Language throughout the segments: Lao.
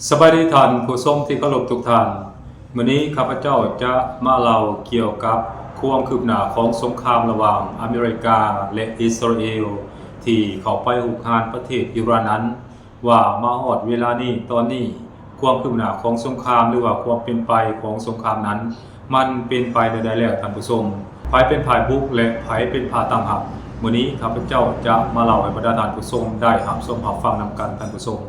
ສະບາຍດີທ່ານຜູ້ຊົມທີ່ເຄົາລົບທຸກທ່ານ. ມື້ນີ້ຂ້າພະເຈົ້າຈະມາເລົ່າກ່ຽວກັບຄວາມຄືບໜ້າຂອງສົງຄາມລະຫວ່າງອາເມລິກາ ແລະ ອິດສະຣາເອລ ທີ່ເຂົ້າໄປຮຸກຮານປະເທດອີຣານນັ້ນ ວ່າມາຮອດເວລານີ້ຕອນນີ້ ຄວາມຄືບໜ້າຂອງສົງຄາມ ຫຼືວ່າຄວາມເປັນໄປຂອງສົງຄາມນັ້ນ ມັນເປັນໄປແນວໃດແລ້ວທ່ານຜູ້ຊົມ? ໃຜເປັນຝ່າຍບຸກ ແລະ ໃຜເປັນຝ່າຍຕັ້ງຮັບ? ມື້ນີ້ຂ້າພະເຈົ້າຈະມາເລົ່າໃຫ້ບັນດາທ່ານຜູ້ຊົມໄດ້ຮັບຊົມຮັບຟັງນຳກັນທ່ານຜູ້ຊົມ.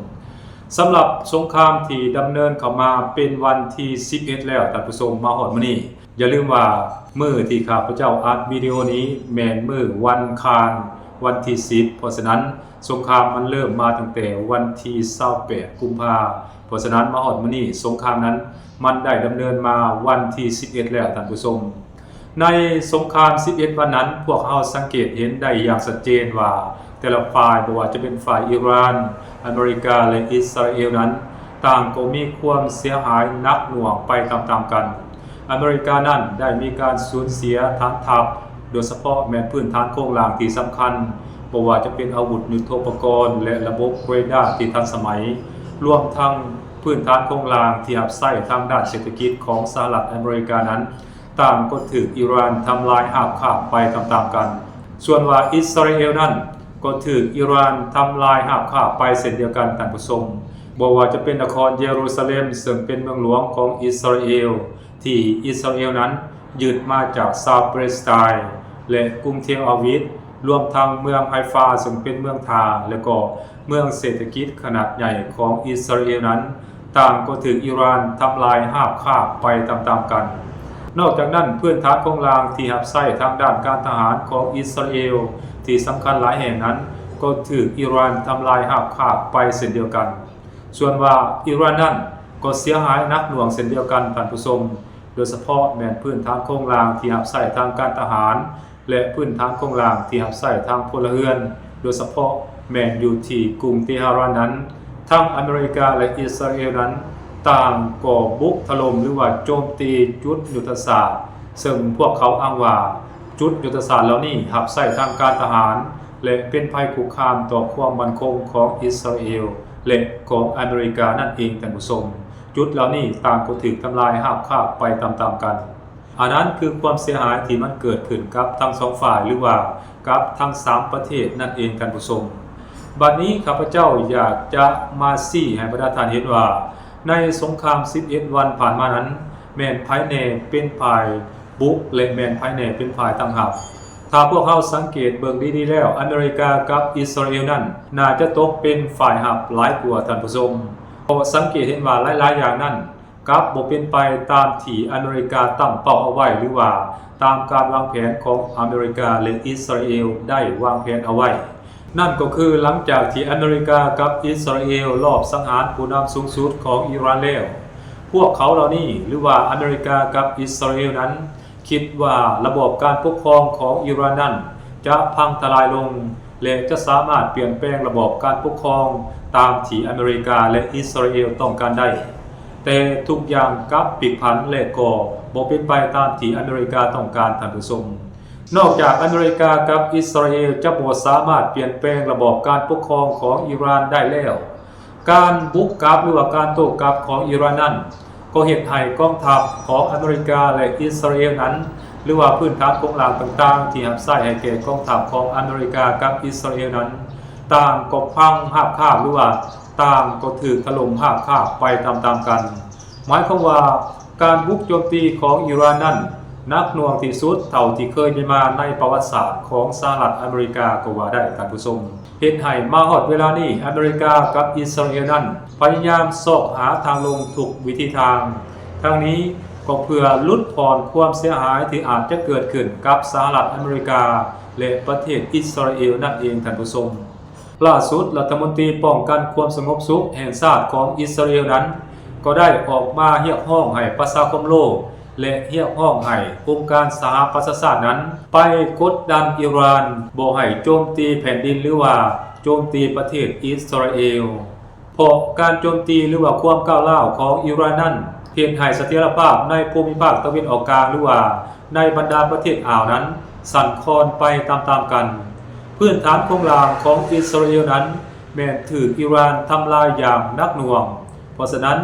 ສຳລັບສົງຄາມທີ່ດຳເນີນເຂົ້າມາເປັນວັນທີສິບເອັດແລ້ວທ່ານຜູ້ຊົມ ມາຮອດມື້ນີ້. ຢ່າລືມວ່າມື້ທີ່ຂ້າພະເຈົ້າອັດວິດີໂອນີ້ແມ່ນມື້ວັນຄານ ວັນທີສິບ ເພາະສະນັ້ນສົງຄາມມັນເລີ່ມມາຕັ້ງແຕ່ວັນທີຊາວແປດ ກຸມພາ. ເພາະສະນັ້ນມາຮອດມື້ນີ້ສົງຄາມນັ້ນມັນໄດ້ດຳເນີນມາວັນທີສິບເອັດແລ້ວທ່ານຜູ້ຊົມ. ໃນສົງຄາມສິບເອັດວັນນັ້ນ ພວກເຮົາສັງເກດເຫັນໄດ້ຢ່າງຊັດເຈນວ່າ ແຕ່ລະຝ່າຍ ບໍ່ວ່າຈະເປັນຝ່າຍອີຣານ, ອາເມລິກາ ແລະ ອິດສະຣາເອລນັ້ນ ຕ່າງກໍມີຄວາມເສຍຫາຍໜັກໜ່ວງໄປຕາມໆກັນ. ອາເມລິການັ້ນໄດ້ມີການສູນເສຍຖານທັບ ໂດຍສະເພາະແມ່ນພື້ນຖານໂຄງລ່າງທີ່ສຳຄັນ, ບໍ່ວ່າຈະເປັນອາວຸດຍຸດໂທປະກອນ ແລະ ລະບົບເຣດາທີ່ທັນສະໄໝ, ລວມທັງພື້ນຖານໂຄງລ່າງທີ່ຮັບໃຊ້ທາງດ້ານເສດຖະກິດຂອງສະຫະລັດອາເມລິການັ້ນ ຕ່າງກໍຖືກອີຣານທຳລາຍຮາບຄາບໄປຕາມໆກັນ. ສ່ວນວ່າອິດສະຣາເອລນັ້ນ ກໍຖືກອີຣານທຳລາຍຮາບຄາບໄປເຊັ່ນດຽວກັນທ່ານຜູ້ຊົມ. ບໍ່ວ່າຈະເປັນນະຄອນເຢຣູຊາເລັມ ເຊິ່ງເປັນເມືອງຫຼວງຂອງອິດສະຣາເອລ ທີ່ອິດສະຣາເອລນັ້ນຍຶດມາຈາກຊາວປາເລສໄຕນ໌ ແລະ ກຸງເທລອາວິບ ລວມທັງເມືອງໄຮຟາ ເຊິ່ງເປັນເມືອງທ່າ ແລະ ກໍເມືອງເສດຖະກິດຂະໜາດໃຫຍ່ຂອງອິດສະຣາເອລນັ້ນ ຕ່າງກໍຖືກອີຣານທຳລາຍຮາບຄາບໄປຕາມໆກັນ. ນອກຈາກນັ້ນ, ພື້ນຖານໂຄງລ່າງທີ່ຮັບໃຊ້ທາງດ້ານການທະຫານຂອງອິດສະຣາເອລທີ່ສຳຄັນຫຼາຍແຫ່ງນັ້ນ ກໍຖືກອີຣານທຳລາຍຮາບຄາບໄປເຊັ່ນດຽວກັນ. ສ່ວນວ່າອີຣານນັ້ນ ກໍເສຍຫາຍໜັກໜ່ວງເຊັ່ນດຽວກັນທ່ານຜູ້ຊົມ, ໂດຍສະເພາະແມ່ນພື້ນຖານໂຄງລ່າງທີ່ຮັບໃຊ້ທາງການທະຫານ ແລະ ພື້ນຖານໂຄງລ່າງທີ່ຮັບໃຊ້ທາງພົນລະເຮືອນ, ໂດຍສະເພາະແມ່ນຢູ່ທີ່ກຸງເຕຫະຣານນັ້ນ, ທັງອາເມລິກາ ແລະ ອິດສະຣາເອລນັ້ນ ຕ່າງກໍບຸກຖະຫຼົ່ມ ຫຼືວ່າໂຈມຕີຈຸດຍຸດທະສາດ ເຊິ່ງພວກເຂົາອ້າງວ່າຈຸດຍຸດທະສາດເຫຼົ່ານີ້ຮັບໃຊ້ທາງການທະຫານ ແລະ ເປັນໄພຄຸກຄາມຕໍ່ຄວາມໝັ້ນຄົງຂອງອິດສະຣາເອລ ແລະ ຂອງອາເມລິການັ້ນເອງທ່ານຜູ້ຊົມ. ຈຸດເຫຼົ່ານີ້ຕ່າງກໍຖືກທຳລາຍຮາບຄາບໄປຕາມໆກັນ. ອັນນັ້ນຄືຄວາມເສຍຫາຍທີ່ມັນເກີດຂຶ້ນກັບທັງສອງຝ່າຍ ຫຼືວ່າກັບທັງສາມປະເທດນັ້ນເອງທ່ານຜູ້ຊົມ. ບັດນີ້ຂ້າພະເຈົ້າຢາກຈະມາຊີ້ໃຫ້ບັນດາທ່ານເຫັນວ່າ ໃນສົງຄາມສິບເອັດວັນຜ່ານມານັ້ນ ແມ່ນໃຜແດ່ເປັນຝ່າຍບຸກ ແລະ ແມ່ນໃຜແດ່ເປັນຝ່າຍຕັ້ງຮັບ. ຖ້າພວກເຮົາສັງເກດເບິ່ງດີໆແລ້ວ ອາເມລິກາກັບອິດສະຣາເອລນັ້ນ ໜ້າຈະຕົກເປັນຝ່າຍຮັບຫຼາຍກວ່າທ່ານຜູ້ຊົມ. ເພາະສັງເກດເຫັນວ່າຫຼາຍໆຢ່າງນັ້ນ ກັບບໍ່ເປັນໄປຕາມທີ່ອາເມລິກາຕັ້ງເປົ້າເອົາໄວ້ ຫຼືວ່າຕາມການວາງແຜນຂອງອາເມລິກາ ແລະ ອິດສະຣາເອລໄດ້ວາງແຜນເອົາໄວ້. ນັ້ນກໍຄືຫຼັງຈາກທີ່ອາເມລິກາກັບອິດສະຣາເອລລອບສັງຫານຜູ້ນຳສູງສຸດຂອງອີຣານແລ້ວ, ພວກເຂົາເຫຼົ່ານີ້ ຫຼືວ່າອາເມລິກາກັບອິດສະຣາເອລນັ້ນ ຄິດວ່າລະບອບການປົກຄອງຂອງອີຣານນັ້ນຈະພັງທະລາຍລົງ ແລະ ຈະສາມາດປ່ຽນແປງລະບອບການປົກຄອງຕາມທີ່ອາເມລິກາ ແລະ ອິດສະຣາເອລຕ້ອງການໄດ້. ແຕ່ທຸກຢ່າງກັບພິກຜັນ ແລະ ກໍບໍ່ເປັນໄປຕາມທີ່ອາເມລິກາຕ້ອງການ, ທ່ານຜູ້ຊົມ. ນອກຈາກອາເມລິກາກັບອິດສະຣາເອລຈະບໍ່ສາມາດປ່ຽນແປງລະບອບການປົກຄອງຂອງອີຣານໄດ້ແລ້ວ, ການບຸກກັບ ຫຼືວ່າການໂຕ້ກັບຂອງອີຣານນັ້ນ ກໍເຮັດໃຫ້ກອງທັບຂອງອາເມລິກາ ແລະ ອິດສະຣາເອລນັ້ນ ຫຼືວ່າພື້ນຖານໂຄງລ່າງຕ່າງໆທີ່ຮັບໃຊ້ໃຫ້ແກ່ກອງທັບຂອງອາເມລິກາກັບອິດສະຣາເອລນັ້ນ ຕ່າງກໍພັງຮາບຄາບ ຫຼືວ່າຕ່າງກໍຖືກຖະຫຼົ່ມຮາບຄາບໄປຕາມໆກັນ. ໝາຍຄວາມວ່າ ການບຸກໂຈມຕີຂອງອີຣານນັ້ນ ໜັກໜ່ວງທີ່ສຸດເທົ່າທີ່ເຄີຍມີມາໃນປະຫວັດສາດຂອງສະຫະລັດອາເມລິກາກໍວ່າໄດ້, ທ່ານຜູ້ຊົມ. ເຮັດໃຫ້ມາຮອດເວລານີ້ ອາເມລິກາກັບອິດສະຣາເອລນັ້ນ ພະຍາຍາມຊອກຫາທາງລົງທຸກວິທີທາງ. ທັງນີ້ກໍເພື່ອຫຼຸດຜ່ອນຄວາມເສຍຫາຍທີ່ອາດຈະເກີດຂຶ້ນກັບສະຫະລັດອາເມລິກາ ແລະ ປະເທດອິດສະຣາເອລນັ້ນເອງ, ທ່ານຜູ້ຊົມ. ລ່າສຸດ, ລັດຖະມົນຕີປ້ອງກັນຄວາມສະຫງົບສຸກແຫ່ງຊາດຂອງອິດສະຣາເອລນັ້ນ ກໍໄດ້ອອກມາຮຽກຮ້ອງໃຫ້ປະຊາຄົມໂລກ ແລະ ຮຽກຮ້ອງໃຫ້ອົງການສະຫະປະຊາຊາດນັ້ນ ໄປກົດດັນອີຣານບໍ່ໃຫ້ໂຈມຕີແຜ່ນດິນ ຫຼືວ່າໂຈມຕີປະເທດອິດສະຣາເອລ. ເພາະການໂຈມຕີ ຫຼືວ່າຄວາມກ້າວຮ້າວຂອງອີຣານນັ້ນ ເຮັດໃຫ້ສະຖຽນລະພາບໃນພູມິພາກຕາເວັນອອກກາງ ຫຼືວ່າໃນບັນດາປະເທດອ່າວນັ້ນ ສັ່ນຄອນໄປຕາມໆກັນ. ພື້ນຖານໂຄງລ່າງຂອງອິດສະຣາເອລນັ້ນ ແມ່ນຖືກອີຣານທຳລາຍຢ່າງໜັກໜ່ວງ, ເພາະສະນັ້ນ,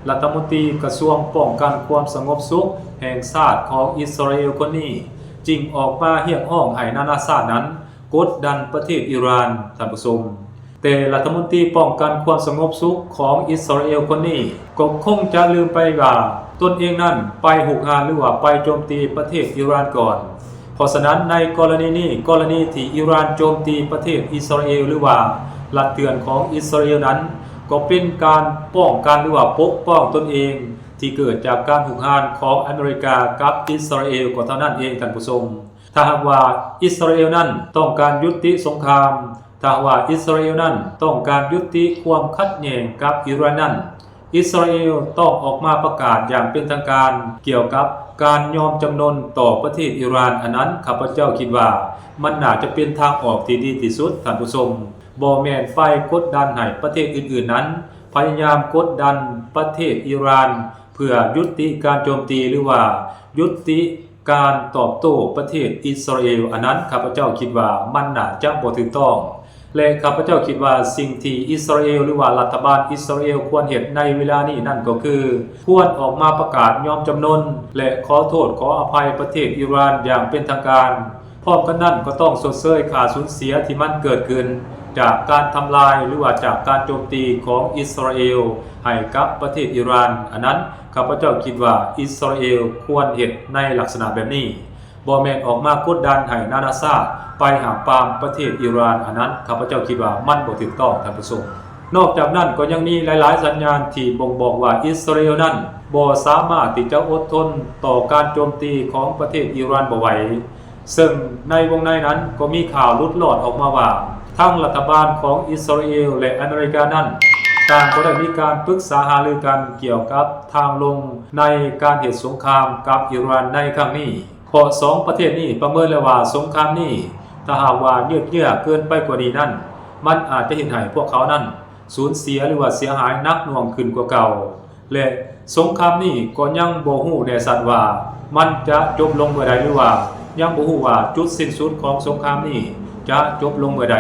ລັດຖະມົນຕີກະຊວງປ້ອງກັນຄວາມສະຫງົບສຸກແຫ່ງຊາດຂອງອິດສະຣາເອວຄົນນີ້ ຈຶ່ງອອກມາຮຽກຮ້ອງໃຫ້ນານາຊາດນັ້ນກົດດັນປະເທດອີຣານ, ທ່ານຜູ້ຊົມ. ແຕ່ລັດຖະມົນຕີປ້ອງກັນຄວາມສະຫງົບສຸກຂອງອິດສະຣາເອວຄົນນີ້ ກໍຄົງຈະລືມໄປວ່າຕົນເອງນັ້ນໄປຮຸກຮານ ຫຼືວ່າໄປໂຈມຕີປະເທດອີຣານກ່ອນ. ເພາະສະນັ້ນ, ໃນກໍລະນີນີ້, ກໍລະນີທີ່ອີຣານໂຈມຕີປະເທດອິດສະຣາເອວ ຫຼືວ່າລັດເຖື່ອນຂອງອິດສະຣາເອວນັ້ນ, ກໍເປັນການປ້ອງກັນ ຫຼືວ່າປົກປ້ອງຕົນເອງ ທີ່ເກີດຈາກການຮຸກຮານຂອງອາເມລິກາກັບອິດສະຣາເອວກໍເທົ່ານັ້ນເອງ, ທ່ານຜູ້ຊົມ. ຖ້າຫາກວ່າອິດສະຣາເອວນັ້ນຕ້ອງການຢຸດຕິສົງຄາມ, ຖ້າຫາກວ່າອິດສະຣາເອວນັ້ນຕ້ອງການຍຸຕິຄວາມຂັດແຍ່ງກັບອີຣານນັ້ນ, ອິດສະຣາເອວຕ້ອງອອກມາປະກາດຢ່າງເປັນທາງການກ່ຽວກັບການຍອມຈຳນົນຕໍ່ປະເທດອີຣານ. ອັນນັ້ນ ຂ້າພະເຈົ້າຄິດວ່າມັນໜ້າຈະເປັນທາງອອກທີ່ດີທີ່ສຸດ, ທ່ານຜູ້ຊົມ. ບໍ່ແມ່ນໄປກົດດັນໃຫ້ປະເທດອື່ນໆນັ້ນພະຍາຍາມກົດດັນປະເທດອີຣານ ເພື່ອຍຸຕິການໂຈມຕີ ຫຼືວ່າຍຸຕິການຕອບໂຕ້ປະເທດອິດສະຣາເອວ. ອັນນັ້ນ ຂ້າພະເຈົ້າຄິດວ່າມັນໜ້າຈະບໍ່ຖືກຕ້ອງ ແລະ ຂ້າພະເຈົ້າຄິດວ່າສິ່ງທີ່ອິດສະຣາເອວ ຫຼືວ່າລັດຖະບານອິດສະຣາເອວຄວນເຮັດໃນເວລານີ້ນັ້ນກໍຄື ຄວນອອກມາປະກາດຍອມຈຳນົນ ແລະ ຂໍໂທດຂໍອະໄພປະເທດອີຣານຢ່າງເປັນທາງການ. ພ້ອມກັນນັ້ນກໍຕ້ອງຊົດເຊີຍຄ່າສູນເສຍທີ່ມັນເກີດຂຶ້ນຈາກການທຳລາຍ ຫຼືວ່າຈາກການໂຈມຕີຂອງອິດສະຣາເອວໃຫ້ກັບປະເທດອີຣານ. ອັນນັ້ນ ຂ້າພະເຈົ້າຄິດວ່າອິດສະຣາເອວຄວນເຮັດໃນລັກສະນະແບບນີ້, ບໍ່ແມ່ນອອກມາກົດດັນໃຫ້ນານາຊາດໄປຫ້າມປາມປະເທດອີຣານ. ອັນນັ້ນ ຂ້າພະເຈົ້າຄິດວ່າມັນບໍ່ຖືກຕ້ອງ, ທ່ານຜູ້ຊົມ. ນອກຈາກນັ້ນກໍຍັງມີຫຼາຍໆສັນຍານທີ່ບົ່ງບອກວ່າອິດສະຣາເອວນັ້ນບໍ່ສາມາດທີ່ຈະອົດທົນຕໍ່ການໂຈມຕີຂອງປະເທດອີຣານບໍ່ໄຫວ. ເຊິ່ງໃນວົງໃນນັ້ນກໍມີຂ່າວຫຼຸດລອດອອກມາວ່າ ທັງລັດຖະບານຂອງອິດສະຣາເອວ ແລະ ອາເມລິການັ້ນ ຕ່າງກໍໄດ້ມີການປຶກສາຫາລືກັນກ່ຽວກັບທາງລົງໃນການເຮັດສົງຄາມກັບອີຣານໃນຄັ້ງນີ້, ເພາະສອງປະເທດນີ້ປະເມີນແລ້ວວ່າສົງຄາມນີ້ ຖ້າຫາກວ່າຍືດເຍື້ອເກີນໄປກວ່ານີ້ນັ້ນ ມັນອາດຈະເຮັດໃຫ້ພວກເຂົານັ້ນສູນເສຍ ຫຼືວ່າເສຍຫາຍໜັກໜ່ວງຂຶ້ນກວ່າເກົ່າ. ແລະ ສົງຄາມນີ້ກໍຍັງບໍ່ຮູ້ແນ່ຊັດວ່າມັນຈະຈົບລົງເມື່ອໃດ ຫຼືວ່າຍັງບໍ່ຮູ້ວ່າຈຸດສິ້ນສຸດຂອງສົງຄາມນີ້ຈະຈົບລົງເມື່ອໃດ.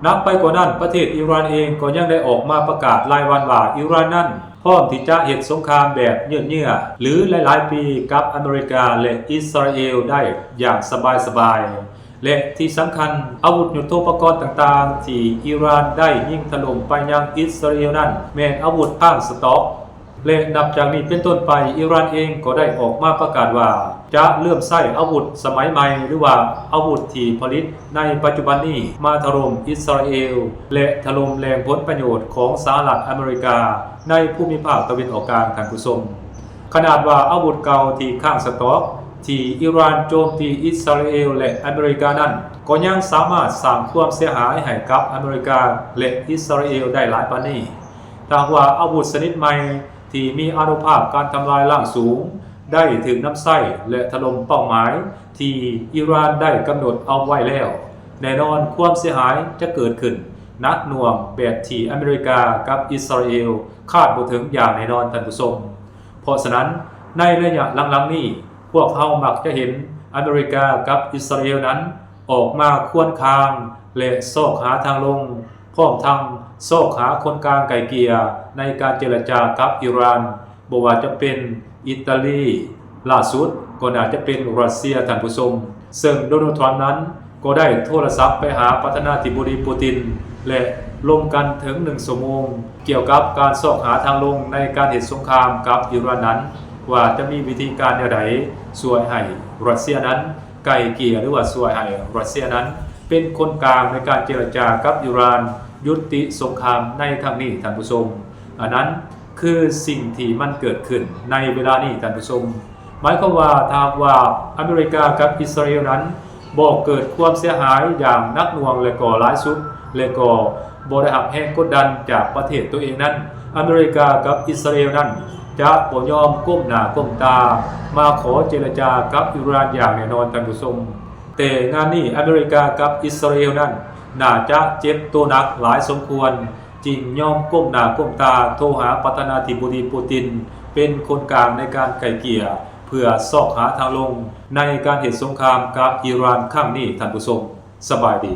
ໜັກໄປກວ່ານັ້ນ, ປະເທດອີຣານເອງກໍຍັງໄດ້ອອກມາປະກາດລາຍວັນວ່າ ອີຣານນັ້ນພ້ອມທີ່ຈະເຮັດສົງຄາມແບບຍືດເຍື້ອ ຫຼື ຫຼາຍໆປີກັບອາເມລິກາ ແລະ ອິດສະຣາເອວໄດ້ຢ່າງສະບາຍໆ. ແລະ ທີ່ສຳຄັນ, ອາວຸດຍຸດໂທປະກອນຕ່າງໆທີ່ອີຣານໄດ້ຍິງຖະຫຼົ່ມໄປຍັງອິດສະຣາເອວນັ້ນ ແມ່ນອາວຸດຄ້າງສະຕັອກ. ແລະ ນັບຈາກນີ້ເປັນຕົ້ນໄປ, ອີຣານເອງກໍໄດ້ອອກມາປະກາດວ່າຈະເລີ່ມໃຊ້ອາວຸດສະໄໝໃໝ່ ຫຼືວ່າອາວຸດທີ່ຜະລິດໃນປັດຈຸບັນນີ້ ມາຖະຫຼົ່ມອິດສະຣາເອວ ແລະ ຖະຫຼົ່ມແຫຼ່ງຜົນປະໂຫຍດຂອງສະຫະລັດອາເມລິກາໃນພູມິພາກຕາເວັນອອກກາງ, ທ່ານຜູ້ຊົມ. ຂະໜາດວ່າອາວຸດເກົ່າທີ່ຄ້າງສະຕັອກ ທີ່ອີຣານໂຈມຕີອິດສະຣາເອວ ແລະ ອາເມລິການັ້ນ ກໍຍັງສາມາດສ້າງຄວາມເສຍຫາຍໃຫ້ກັບອາເມລິກາ ແລະ ອິດສະຣາເອວໄດ້ຫຼາຍປານນີ້. ຖ້າຫາກວ່າອາວຸດຊະນິດໃໝ່ທີ່ມີອານຸພາບການທຳລາຍລ້າງສູງ ໄດ້ຖືກນຳໃຊ້ ແລະ ຖະຫຼົ່ມເປົ້າໝາຍທີ່ອີຣານໄດ້ກຳນົດເອົາໄວ້ແລ້ວ, ແນ່ນອນຄວາມເສຍຫາຍຈະເກີດຂຶ້ນໜັກໜ່ວງແບບທີ່ອາເມລິກາກັບອິດສະຣາເອວຄາດບໍ່ເຖິງຢ່າງແນ່ນອນ, ທ່ານຜູ້ຊົມ. ເພາະສະນັ້ນ, ໃນໄລຍະຫຼັງໆນີ້, ພວກເຮົາມັກຈະເຫັນອາເມລິກາກັບອິດສະຣາເອວນັ້ນອອກມາຄວນຄາງ ແລະ ຊອກຫາທາງລົງ, ພ້ອມທັງຊອກຫາຄົນກາງໄກ່ເກ່ຍໃນການເຈລະຈາກັບອີຣານ, ບໍ່ວ່າຈະເປັນອິຕາລີ, ລ່າສຸດກໍໜ້າຈະເປັນຣັດເຊຍ, ທ່ານຜູ້ຊົມ. ເຊິ່ງໂດນັລ ທຣຳນັ້ນ ກໍໄດ້ໂທລະສັບໄປຫາປະທານາທິບໍດີ ປູຕິນ ແລະ ລົມກັນເຖິງໜຶ່ງຊົ່ວໂມງ ກ່ຽວກັບການຊອກຫາທາງລົງໃນການເຮັດສົງຄາມກັບອີຣານນັ້ນ ວ່າຈະມີວິທີການແນວໃດຊ່ວຍໃຫ້ຣັດເຊຍນັ້ນໄກ່ເກ່ຍ ຫຼືວ່າຊ່ວຍໃຫ້ຣັດເຊຍນັ້ນເປັນຄົນກາງໃນການເຈລະຈາກັບອີຣານ ຍຸຕິສົງຄາມໃນຄັ້ງນີ້, ທ່ານຜູ້ຊົມ. ອັນນັ້ນຄືສິ່ງທີ່ມັນເກີດຂຶ້ນໃນເວລານີ້, ທ່ານຜູ້ຊົມ. ໝາຍຄວາມວ່າ ຖ້າຫາກວ່າອາເມລິກາກັບອິດສະຣາເອວນັ້ນບໍ່ເກີດຄວາມເສຍຫາຍຢ່າງໜັກໜ່ວງ ແລະ ກໍຫຼາຍສຸດ ແລະ ກໍບໍ່ໄດ້ຮັບແຮງກົດດັນຈາກປະເທດຕົວເອງນັ້ນ, ອາເມລິກາກັບອິດສະຣາເອວນັ້ນຈະບໍ່ຍອມກົ້ມໜ້າກົ້ມຕາມາຂໍເຈລະຈາກັບອີຣານຢ່າງແນ່ນອນ, ທ່ານຜູ້ຊົມ. ແຕ່ງານນີ້ອາເມລິກາກັບອິດສະຣາເອວນັ້ນໜ້າຈະເຈັບໂຕໜັກຫຼາຍສົມຄວນ ຈຶ່ງຍອມກົ້ມໜ້າກົ້ມຕາໂທຫາປະທານາທິບໍດີ ປູຕິນ ເປັນຄົນກາງໃນການໄກ່ເກ່ຍ ເພື່ອຊອກຫາທາງລົງໃນການເຮັດສົງຄາມກັບອີຣານຄັ້ງນີ້, ທ່ານຜູ້ຊົມ. ສະບາຍດີ.